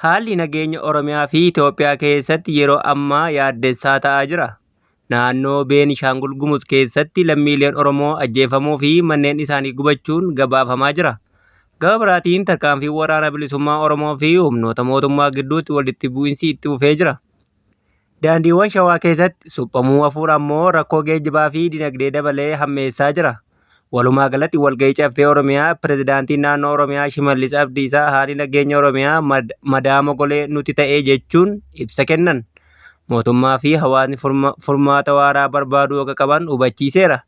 Haalli nageenya Oromiyaa fi Itoophiyaa keessatti yeroo ammaa yaaddessaa ta'aa jira. Naannoo Beenishaangul Gumuz keessatti lammiileen Oromoo ajjeefamuu fi manneen isaanii gubachuun gabaafamaa jira. Gama biraatiin tarkaanfii waraana bilisummaa Oromoo fi humnoota mootummaa gidduutti walitti bu'insi itti fufee jira. Daandiiwwan Shawaa keessatti suphamuu hafuun ammoo rakkoo geejjibaa fi dinagdee dabalee hammeessaa jira. Walumaa galatti walgahii Caffee Oromiyaa Pirezidaantiin Naannoo Oromiyaa Shimallis Abdiisaa haalli nageenya Oromiyaa madaa mogolee nuti ta'e jechuun ibsa kennan. Mootummaa fi hawaasni furmaata waaraa barbaaduu akka qaban hubachiiseera.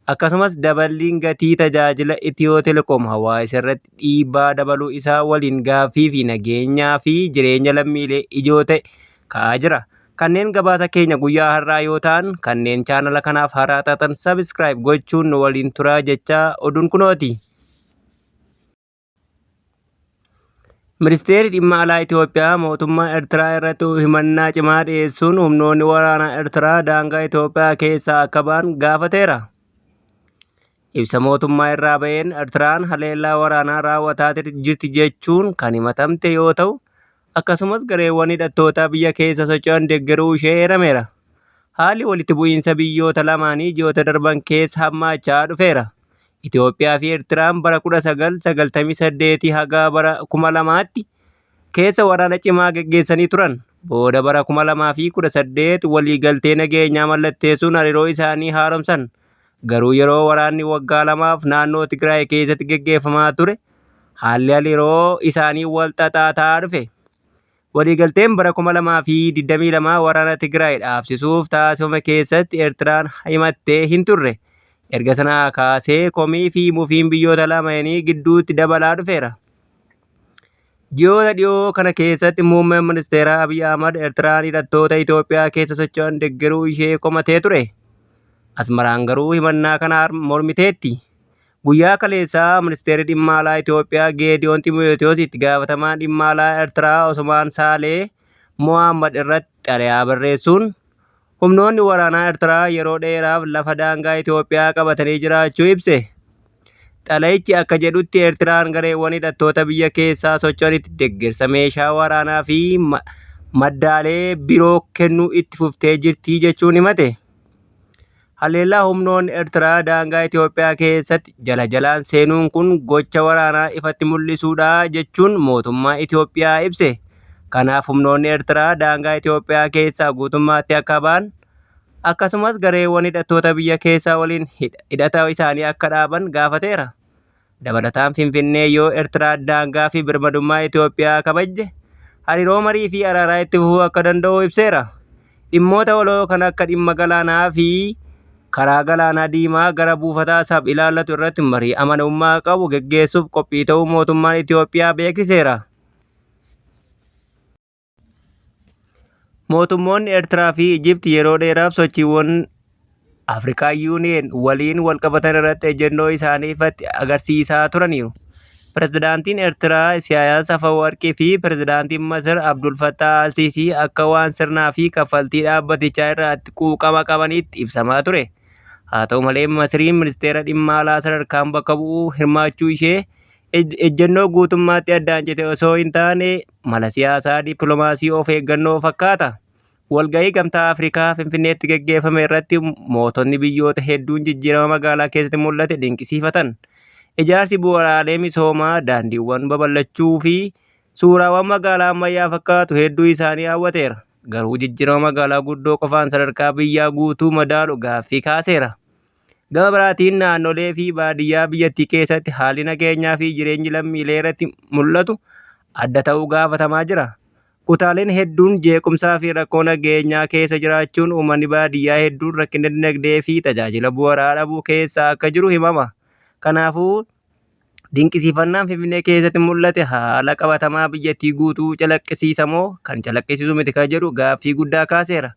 Akkasumas daballiin gatii tajaajila Itiyoo Telekoom hawaasa irratti dhiibbaa dabaluu isaa waliin gaaffii fi nageenyaa fi jireenya lammiilee ijoo ta'e ka'aa jira. Kanneen gabaasa keenya guyyaa har'aa yoo ta'an kanneen chaanala kanaaf haaraa taatan subscribe gochuun nu waliin turaa jechaa oduun kunooti. Ministeerri Dhimma Alaa Itoophiyaa mootummaa Ertiraa irratti himannaa cimaa dhiyeessuun humnoonni waraanaa Ertiraa daangaa Itoophiyaa keessaa akka ba'an gaafateera. Ibsa mootummaa irraa ba'een Ertiraan haleellaa waraanaa raawwataa jirti jechuun kan himatamte yoo ta'u, akkasumas gareewwan hidhattootaa biyya keessa socho'an deggeruu ishee eerameera. Haalli walitti bu'iinsa biyyoota lamaanii ji'oota darban keessa hammaachaa dhufeera. Itoophiyaa fi Ertiraan bara 1998 haga bara 2000tti keessa waraana cimaa geggeessanii turan. Booda bara 2018 waliigaltee nageenyaa mallatteessuun hariiroo isaanii haaromsan. Garuu yeroo waraanni waggaa lamaaf naannoo Tigraay keessatti geggeeffamaa ture haalli hariiroo isaanii wal xaxaa ta'aa dhufe. Waliigalteen bara 2022 waraana Tigraay dhaabsisuuf taasifame keessatti Eertiraan himattee hin turre. Erga sanaa kaasee komii fi mufiin biyyoota lameenii gidduutti dabalaa dhufeera. Ji'oota dhiyoo kana keessatti muummeen ministeeraa Abiy Ahmad Eertiraan hidhattoota Itoophiyaa keessa socho'an deggeruu ishee komatee ture. Asmaraan garuu himannaa kana mormiteetti. Guyyaa kaleessaa Ministeerri Dhimma Alaa Itoophiyaa Geediyoon Ximootiyoos itti gaafatamaa dhimma alaa Ertiraa Osmaan Saalee Mohammad irratti xalayaa barreessuun humnoonni waraanaa Ertiraa yeroo dheeraaf lafa daangaa Itoophiyaa qabatanii jiraachuu ibse. Xalayichi akka jedhutti Ertiraan gareewwan hidhattoota biyya keessaa socho'anitti deggersa meeshaa waraanaa fi maddaalee biroo kennuu itti fuftee jirti jechuun himate. Haleellaa humnoonni Ertiraa daangaa Itoophiyaa keessatti jala jalaan seenuun kun gocha waraanaa ifatti mul'isuudha jechuun mootummaa Itoophiyaa ibse. Kanaaf humnoonni Ertiraa daangaa Itoophiyaa keessaa guutummaatti akka ba'an akkasumas gareewwan hidhattoota biyya keessaa waliin hidhata isaanii akka dhaaban gaafateera. Dabalataan Finfinnee yoo Ertiraan daangaa fi birmadummaa Itoophiyaa kabajje hariiroo marii fi araaraa itti fufuu akka danda'u ibseera. Dhimmoota waloo kan akka dhimma galaanaa fi karaa galaanaa diimaa gara buufata Asab ilaallatu irratti marii amanamummaa qabu geggeessuuf qophii ta'uu mootummaan Itoophiyaa beeksiseera. Mootummoonni Eertiraa fi Ijipt yeroo dheeraaf sochiiwwan Afrikaan Yuuniyeen waliin walqabatan irratti ejjennoo isaanii ifatti agarsiisaa turaniiru. Pirezidaantiin Eertiraa Isaayaas Afawarqii fi Pirezidaantiin Masir Abdul Fattah Al-Siisii akka waan sirnaa fi kaffaltii dhaabbatichaa irratti quuqama qabaniitti ibsamaa ture. Haa ta'u malee Masiriin ministeera dhimma alaa sadarkaan bakka bu'uu hirmaachuu ishee ejjennoo guutummaatti addaan cite osoo hin taane mala siyaasaa dippiloomaasii of eeggannoo fakkaata. Walgahii Gamtaa Afrikaa Finfinneetti geggeeffame irratti mootonni biyyoota hedduun jijjiirama magaalaa keessatti mul'ate dinqisiifatan. Ijaarsi bu'uuraalee misoomaa, daandiiwwan babal'achuu fi suuraawwan magaalaa ammayyaa fakkaatu hedduu isaanii hawwateera. Garuu jijjiirama magaalaa guddoo qofaan sadarkaa biyyaa guutuu madaalu gaaffii kaaseera. Gama biraatiin naannolee fi baadiyyaa biyyattii keessatti haalli nageenyaa fi jireenyi lammiilee irratti mul'atu adda ta'uu gaafatamaa jira. Kutaaleen hedduun jeequmsaa fi rakkoo nageenyaa keessa jiraachuun uummanni baadiyyaa hedduun rakkina dinagdee fi tajaajila bu'uuraa dhabuu keessa akka jiru himama. Kanaafuu dinqisiifannaan Finfinnee keessatti mul'ate haala qabatamaa biyyattii guutuu calaqqisiisa moo kan calaqqisiisu miti kan jedhu gaaffii guddaa kaaseera.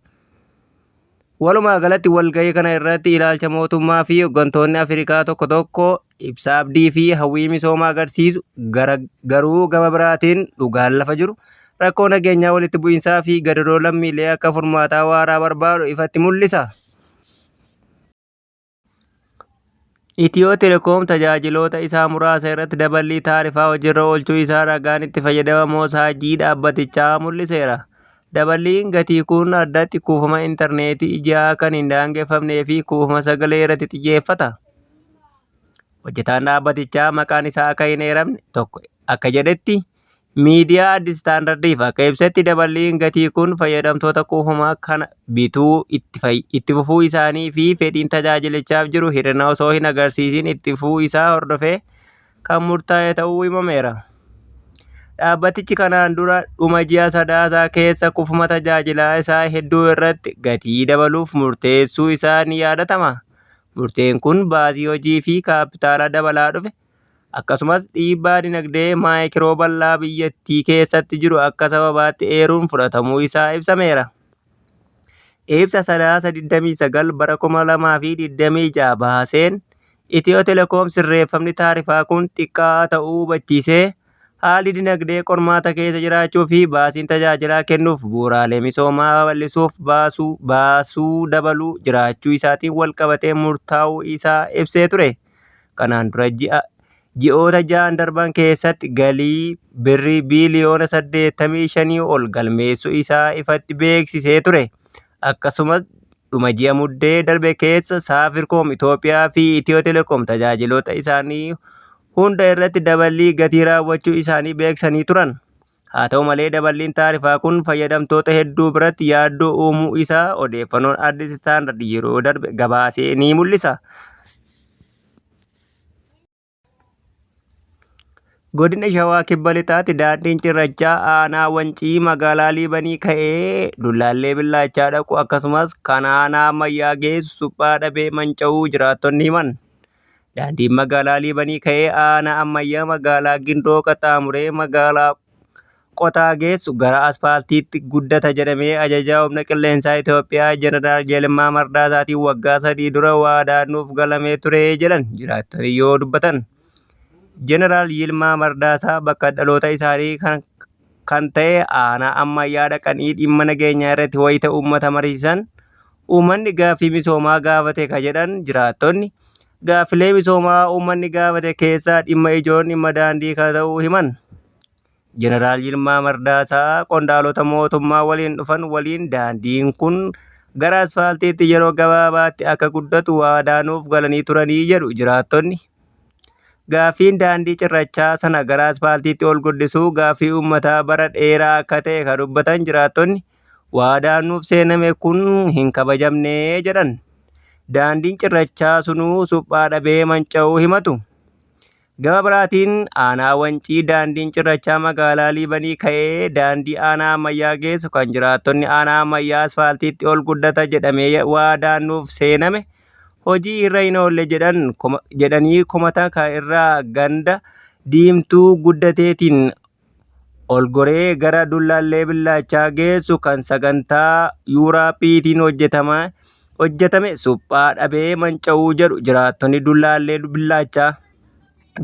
Walumaa galatti walgahii kana irratti ilaalcha mootummaa fi hoggantoonni Afrikaa tokko tokko ibsa abdii fi hawwii misoomaa agarsiisu gara garuu gama biraatiin dhugaan lafa jiru rakkoo nageenyaa walitti bu'iinsaa fi gadadoo lammiilee akka furmaataa waaraa barbaadu ifatti mul'isa. Itiyoo Telekoom tajaajiloota isaa muraasa irratti daballii taarifaa hojiirra oolchuu isaa ragaan itti fayyadama moosaajii dhaabbatichaa mul'iseera. Daballiin gatii kun addatti kuufama intarneetii ji'aa kan hin daangeffamnee fi kuufama sagalee irratti xiyyeeffata. Hojjetaan dhaabbatichaa maqaan isaa akka hin eeramne tokko akka jedhetti, Miidiyaa Addis Standardiif akka ibsetti daballiin gatii kun fayyadamtoota kuufama kana bituu itti fufuu isaanii fi fedhiin tajaajilichaaf jiru hir'ina osoo hin agarsiisin itti fufuu isaa hordofee kan murtaa'e ta'uu himameera. Dhaabbatichi kanaan dura dhuma ji'a Sadaasaa keessa kuufama tajaajilaa isaa hedduu irratti gatii dabaluuf murteessuu isaa ni yaadatama. Murteen kun baasii hojii fi kaappitaalaa dabalaa dhufe akkasumas dhiibbaa dinagdee maayikiroo bal'aa biyyattii keessatti jiru akka sababaatti eeruun fudhatamuu isaa ibsameera. Ibsa Sadaasa 29 bara 2026 baaseen Itiyoo Telekoom sirreeffamni taarifaa kun xiqqaa ta'uu hubachiisee, haalli dinagdee qormaata keessa jiraachuu fi baasiin tajaajilaa kennuuf bu'uuraalee misoomaa babal'isuuf baasuu dabaluu jiraachuu isaatiin walqabatee murtaa'uu isaa ibsee ture. Kanaan dura ji'a ji'oota ja'an darban keessatti galii birrii biiliyoona 85 ol galmeessuu isaa ifatti beeksisee ture. Akkasumas dhuma ji'a Muddee darbe keessa Saafirkoom Itoophiyaa fi Itiyoo Telekoom tajaajiloota isaanii hunda irratti daballii gatii raawwachuu isaanii beeksisanii turan. Haa ta'u malee daballiin taarifaa kun fayyadamtoota hedduu biratti yaaddoo uumuu isaa odeeffannoon Addis Standard yeroo darbe gabaase ni mul'isa. Godina Shawaa Kibba Lixaatti daandiin cirrachaa aanaa Wancii magaalaa Liibanii ka'ee Dullaallee Billaachaa dhaqu akkasumas kan aanaa Ammayyaa geessu suphaa dhabee manca'uu jiraattonni himan. Daandiin magaalaa Liibanii ka'ee aanaa Ammayyaa magaalaa Gindoo qaxxaamuree magaalaa Qotaa geessu gara aspaaltiitti guddata jedhamee ajajaa humna qilleensaa Itoophiyaa Jeneraal Yilmaa Mardaasaatiin waggaa 3 dura waadaa nuuf galamee ture jedhan jiraattonni yoo dubbatan. Jeneraal Yilmaa Mardaasaa bakka dhaloota isaanii kan ta'e aanaa Ammayyaa dhaqanii dhimma nageenyaa irratti wayita uummata mariisisan uummanni gaaffii misoomaa gaafate ka jedhan jiraattonni, gaaffilee misoomaa uummanni gaafate keessaa dhimma ijoon dhimma daandii kana ta'uu himan. Jeneraal Yilmaa Mardaasaa qondaalota mootummaa waliin dhufan waliin daandiin kun gara asfaaltiitti yeroo gabaabaatti akka guddatu waadaa nuuf galanii turanii jedhu jiraattonni. Gaaffiin daandii cirrachaa sana gara asfaaltiitti ol guddisuu gaaffii uummataa bara dheeraa akka ta'e kan dubbatan jiraattonni, waadaan nuuf seename kun hin kabajamne jedhan. Daandiin cirrachaa sunuu suphaa dhabee manca'uu himatu. Gama biraatiin aanaa Wancii daandiin cirrachaa magaalaa Liibanii ka'ee daandii aanaa Ammayyaa geessu kan jiraattonni aanaa Ammayyaa asfaaltiitti ol guddata jedhamee waadaan nuuf seename hojii irra hin oolle jedhan jedhanii komata kan irraa ganda Diimtuu Guddateetiin ol goree gara Dullaallee Billaachaa geessu kan sagantaa Yuuraappiitiin hojjetame suphaa dhabee manca'uu jedhu jiraattonni Dullaallee Billaachaa.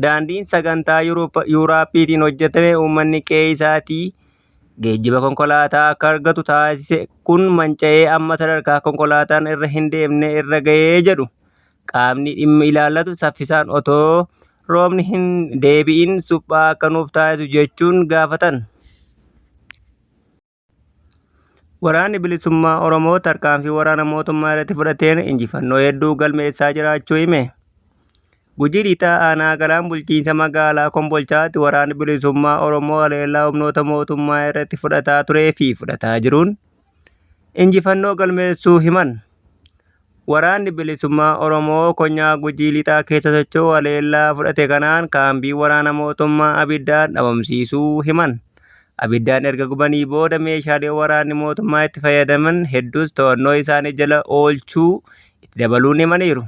Daandiin sagantaa Yuuraappiitiin hojjetame uummanni qe'ee isaatii geejjiba konkolaataa akka argatu taasise kun manca'ee amma sadarkaa konkolaataan irra hin deemne irra ga'ee jedhu. Qaamni dhimmi ilaallatu saffisaan otoo roobni hin deebi'in suphaa akka nuuf taasisu jechuun gaafatan. Waraanni Bilisummaa Oromoo tarkaanfii waraana mootummaa irratti fudhateen injifannoo hedduu galmeessaa jiraachuu hime. Gujii Lixaa Aanaa Galaan bulchiinsa magaalaa Kombolchaatti waraanni Bilisummaa Oromoo haleellaa humnoota mootummaa irratti fudhataa turee fi fudhataa jiruun injifannoo galmeessuu himan. Waraanni Bilisummaa Oromoo Konyaa Gujii Lixaa keessa socho'u haleellaa fudhate kanaan kaambii waraana mootummaa abiddaan dhabamsiisuu himan. Abiddaan erga gubanii booda meeshaalee waraanni mootummaa itti fayyadaman hedduus to'annoo isaanii jala oolchuu itti dabaluun himaniiru.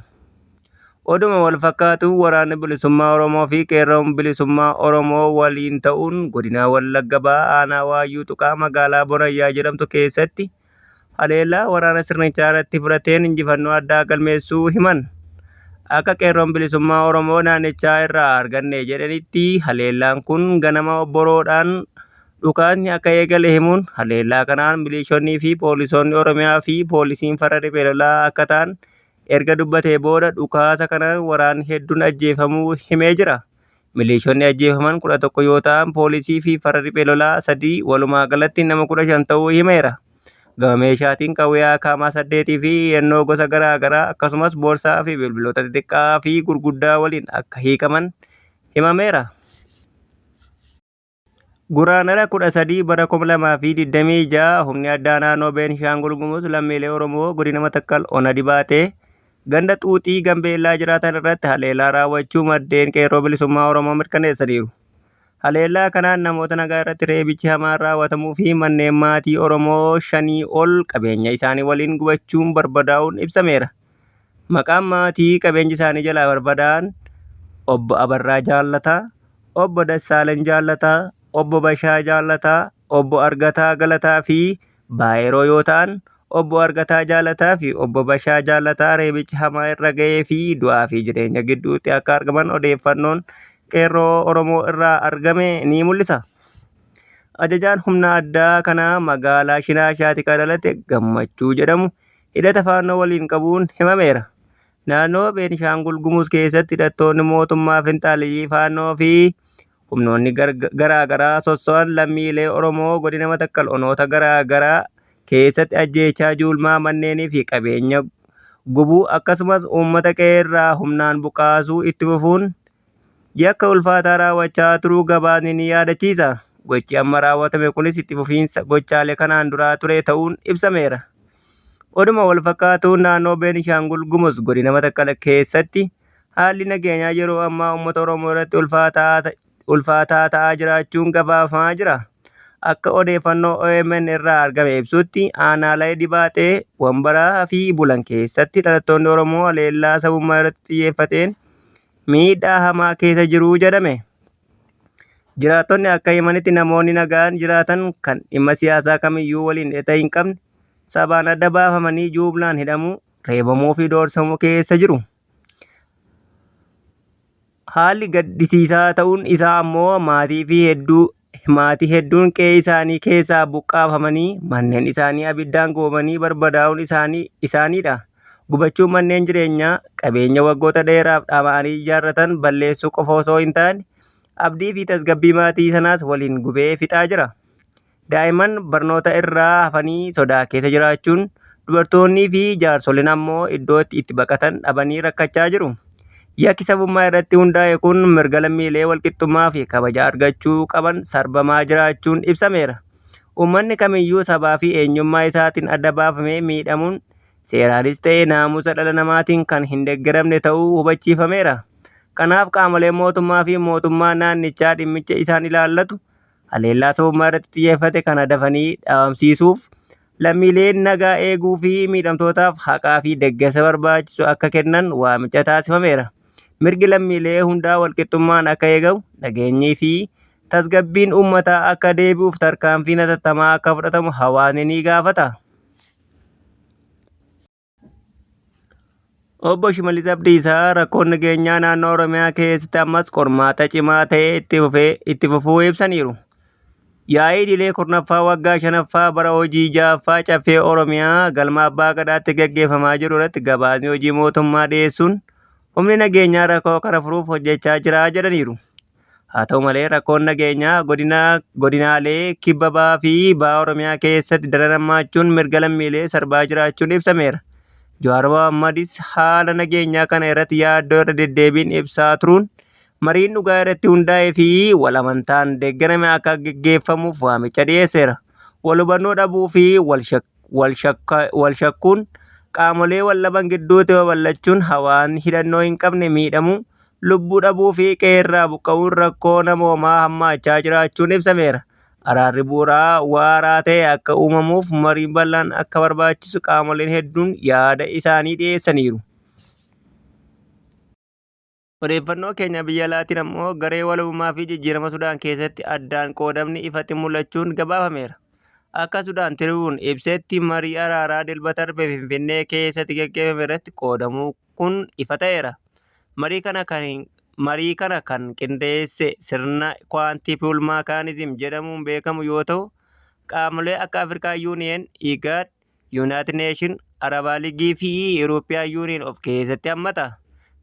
Oduma wal fakkaatuun Waraanni Bilisummaa Oromoo fi Qeerroon Bilisummaa Oromoo waliin ta'uun Godina Wallagga Bahaa Aanaa Waayyuu Tuqaa magaalaa Bonayyaa jedhamtu keessatti haleellaa waraana sirnichaa irratti fudhateen injifannoo addaa galmeessuu himan. Akka Qeerroon Bilisummaa Oromoo naannichaa irraa arganne jedhanitti haleellaan kun ganama obboroodhaan dhukaasni akka eegale himuun haleellaa kanaan milishoonnii fi poolisoonni Oromiyaa fi poolisiin farra riphee lolaa akka ta'an erga dubbatee booda dhukaasa kanaan waraanni hedduun ajjeefamuu himee jira. Milishoonni ajjeefaman 11 yoo ta'an poolisii fi farra riphee lolaa 3 walumaa galatti nama 15 ta'uu himeera. Gama meeshaatiin qawwee akaamaa 8 fi hidhannoo gosa garaa garaa akkasumas boorsaa fi bilbiloota xixiqqaa fi gurguddaa waliin akka hiikaman himameera. Guraandhala 13 bara 2026 humni addaa naannoo Beenishaangul Gumuz lammiilee Oromoo godina Matakkal Ona Dibaatee ganda Xuuxii Gambeellaa jiraatan irratti haleellaa raawwachuu maddeen Qeerroo Bilisummaa Oromoo mirkaneessaniiru. Haleellaa kanaan namoota nagaa irratti reebichi hamaan raawwatamuu fi manneen maatii Oromoo shanii ol qabeenya isaanii waliin gubachuun barbadaa'uun ibsameera. Maqaan maatii qabeenyi isaanii jalaa barbadaa'an Obbo Abarraa Jaallataa, Obbo Dassaalany Jaallataa, Obbo Bashaa Jaallataa, Obbo Argataa Galataa fi Baayeroo yoo ta'an, Obbo Argataa Jaalataa fi Obbo Bashaa Jaalataa reebichi hamaa irra ga'ee fi du'aa fi jireenya gidduutti akka argaman odeeffannoon Qeerroo Oromoo irraa argame ni mul'isa. Ajajaan humna addaa kanaa magaalaa Shinaashaatti kan dhalate Gammachuu jedhamu hidhata Faannoo waliin qabuun himameera. Naannoo Beenishaangul Gumuz keessatti hidhattoonni mootummaa finxaaleyyii Faannoo fi humnoonni garaa garaa sosso'an lammiilee Oromoo godina Matakkal onoota garaa garaa keessatti ajjeechaa juulmaa manneenii fi qabeenya gubuu akkasumas uummata qe'ee irraa humnaan buqqaasuu itti fufuun yakka ulfaataa raawwachaa turuu gabaasni ni yaadachiisa. Gochi amma raawwatame kunis itti fufiinsa gochaalee kanaan duraa ture ta'uun ibsameera. Oduma wal fakkaatuun naannoo Beenishaangul Gumuz godina Matakkal keessatti haalli nageenyaa yeroo ammaa uummata Oromoo irratti ulfaataa ta'aa jiraachuun gabaafamaa jira. Akka odeeffannoo OMN irraa argame ibsutti aanaalee Dibaaxee, Wambaraa fi Bulan keessatti dhalattoonni Oromoo haleellaa sabummaa irratti xiyyeeffateen miidhaa hamaa keessa jiru jedhame. Jiraattonni akka himanitti namoonni nagaan jiraatan kan dhimma siyaasaa kamiyyuu waliin hidhata hin qabne sabaan adda baafamanii juumlaan hidhamuu, reebamuu fi doorsamuu keessa jiru. Haalli gaddisiisaa ta'uun isaa ammoo maatii fi hedduu maatii hedduun qe'ee isaanii keessaa buqqaafamanii manneen isaanii abiddaan gubamanii barbadaa'uun isaanii isaaniidha. Gubachuun manneen jireenyaa qabeenya waggoota dheeraaf dhama'anii ijaarratan balleessuu qofa osoo hin taane abdii fi tasgabbii maatii sanaas waliin gubee fixaa jira. Daa'imman barnoota irraa hafanii sodaa keessa jiraachuun, dubartoonnii fi jaarsoliin ammoo iddoo itti baqatan dhabanii rakkachaa jiru. Yakki sabummaa irratti hundaa'e kun mirga lammiilee walqixxummaa fi kabaja argachuu qaban sarbamaa jiraachuun ibsameera. Uummanni kamiyyuu sabaa fi eenyummaa isaatiin adda baafamee miidhamuun seeraanis ta'e naamusa dhala namaatiin kan hin deeggaramne ta'uu hubachiifameera. Kanaaf qaamoleen mootummaa fi mootummaa naannichaa dhimmicha isaan ilaallatu haleellaa sabummaa irratti xiyyeeffate kana dafanii dhabamsiisuuf lammiileen nagaa eeguu fi miidhamtootaaf haqaa fi deeggarsa barbaachisu akka kennan waamicha taasifameera. Mirgi lammiilee hundaa walqixxummaan akka eegamu, nageenyii fi tasgabbiin uummataa akka deebi'uuf tarkaanfiin hatattamaa akka fudhatamu hawaasni ni gaafata. Obbo Shimallis Abdiisaa rakkoon nageenyaa naannoo Oromiyaa keessatti ammas qormaata cimaa ta'ee itti fufee itti fufuu ibsaniiru. Yaa'ii idilee 10ffaa waggaa 5ffaa bara hojii 6ffaa Caffee Oromiyaa galma Abbaa Gadaatti gaggeeffamaa jiru irratti gabaasni hojii mootummaa dhiyeessuun humni nageenyaa rakkoo kana furuuf hojjechaa jira jedhaniiru. Haa ta'u malee rakkoon nageenyaa godina godinaalee kibba bahaa fi baha Oromiyaa keessatti daran hammaachuun mirga lammiilee sarbaa jiraachuun ibsameera. Jawaar Mohaammadis haala nageenyaa kana irratti yaaddoo irra deddeebiin ibsaa turuun mariin dhugaa irratti hundaa'ee fi wal amantaan deeggarame akka geggeeffamuuf waamicha dhiyeesseera. Wal hubannoo dhabuu fi wal wal shakkuun qaamolee wal dhaban gidduutti babal'achuun hawaasni hidhannoo hin qabne miidhamuu, lubbuu dhabuu fi qe'eerraa buqqa'uun rakkoo namoomaa hammaachaa jiraachuun ibsameera. Araarri bu'uuraa waaraa ta'e akka uumamuuf mariin bal'aan akka barbaachisu qaamoleen hedduun yaada isaanii dhiyeessaniiru. Odeeffannoo keenya biyya alaatiin ammoo garee walabummaa fi jijjiirama Sudaan keessatti addaan qoodamni ifatti mul'achuun gabaafameera. Akka Sudaan Tiribuun ibsetti marii araaraa Dilbata darbe Finfinnee keessatti gaggeeffame irratti qoodamuu kun ifa ta'eera. Marii kana kan marii kana kan qindeesse sirna Kwaantii Maakaanizim jedhamuun beekamu yoo ta'u, qaamolee akka Afrikaa Yuuniyen, IGAD, Yuunaayitid Neeshin, Arabaa Liigii fi European Union of keessatti hammata.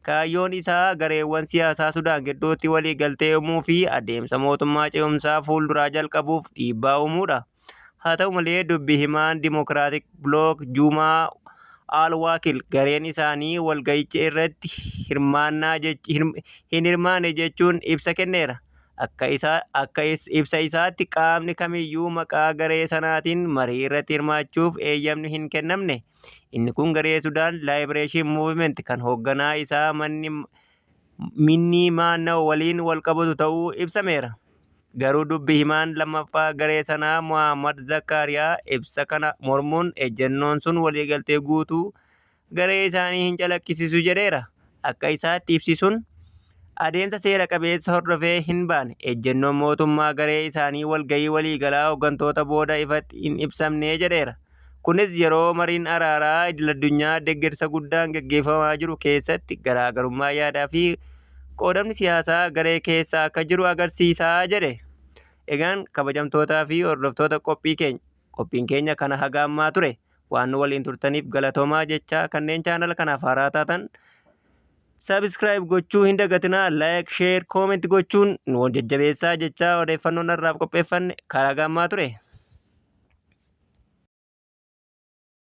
Kaayyoon isaa gareewwan siyaasaa Sudaan gidduutti waliigaltee uumuu fi adeemsa mootummaa ce'umsaa fuulduraa jalqabuuf dhiibbaa uumuudha. Haa ta'u malee, dubbi himaan Democratic Bloc Juumaa Al-Waakil gareen isaanii walga'icha irratti hirmaannaa hin hirmaanne jechuun ibsa kenneera. Akka ibsa isaatti, qaamni kamiyyuu maqaa garee sanaatiin marii irratti hirmaachuuf eeyyamni hin kennamne. Inni kun garee Sudaan Liberation Movement kan hoogganaa isaa manni Minnii Maanna'u waliin wal qabatu ta'uu ibsameera. Garuu dubbi himaan lammaffaa garee sanaa Mohammad Zakkaariyaa ibsa kana mormuun, ejjennoon sun waliigaltee guutuu garee isaanii hin calaqqisiisu jedheera. Akka isaatti, ibsi sun adeemsa seera qabeessa hordofee hin baane. Ejjennoon mootummaa garee isaanii walgahii waliigalaa hooggantoota booda ifatti hin ibsamne jedheera. Kunis yeroo mariin araaraa idil-addunyaa deeggarsa guddaan gaggeeffamaa jiru keessatti garaagarummaa yaadaa fi qoodamni siyaasaa garee keessa akka jiru agarsiisaa jedhe. Egaan, kabajamtootaa fi hordoftoota qophii keenya, qophiin keenya kana haga ammaa ture. Waan nu waliin turtaniif galatoomaa jechaa, kanneen chaanala kanaaf haaraa taatan subscribe gochuu hin dagatinaa. Like, share, comment gochuun nu jajjabeessaa jechaa, odeeffannoon har'aaf qopheeffanne karaa gammaa ture.